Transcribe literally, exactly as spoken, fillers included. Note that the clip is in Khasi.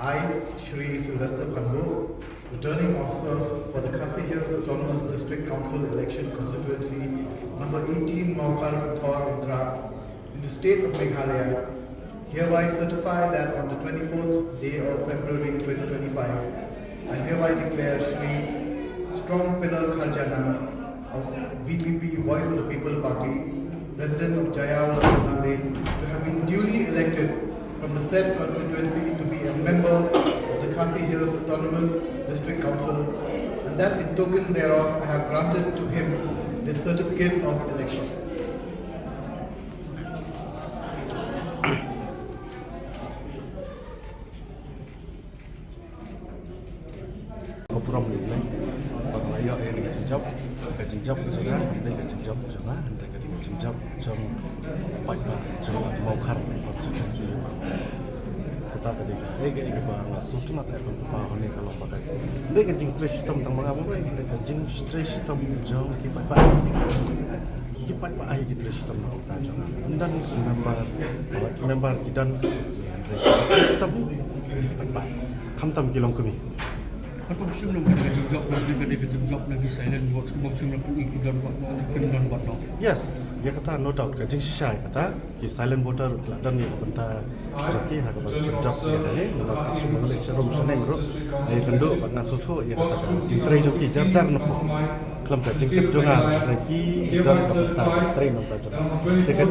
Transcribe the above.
I, Shri Sylvester Khanbo, Returning Officer for the Khasi Hills Autonomous District Council Election Constituency number eighteen, Mawkhar, Thor, Ukhrah, in the state of Meghalaya, hereby certify that on the twenty-fourth day of February twenty twenty-five, I hereby declare Shri Strong Pillar Kharjana of V P P Voice of the People Party, resident of Jayawala Lane, to have been duly elected from the said constituency to be a member of the Khasi Hills Autonomous District Council, and that in token thereof I have granted to him the certificate of election. Ko burom ni ne, ba la ïoh ïa ka jingjop, ka jingjop ka jong nga, ka jingjop ka jong nga, ka jingjop jong paidbah jong Mawkhar constituency. Kata ka dei ka, eh, ka, eh, ka ba nga sngewtynnat ïa ka ba hane ka long ba ka. Dei ka jingtrei shitom tang ba nga, dei ka jingtrei shitom jong ki paidbah. Ki paidbah ai ki trei shitom na ka bynta jong nga. Ynda ki member, member ki don trei shitom ki paidbah. Khamtam ki longkmie. Hato phim nym ka jingjop na ki, ka dei ka jingjop na ki silent vote, ki bym shym la pyni ki don vote, ki don vote. Yes, ïa kata no doubt, ka jingshisha ïa kata, ki silent voter la don ïa ka bynta jong ki ha kaba pynjop ïa kane, no doubt, sa shu ban leit sharum shaneng ruh. Ïa kynduh ba nga sngewthuh ïa kata ka jingtrei jong ki jar jar na pdeng. Khlem ka jingtip jong nga, ki don ka bynta trei na bynta jong. Te ka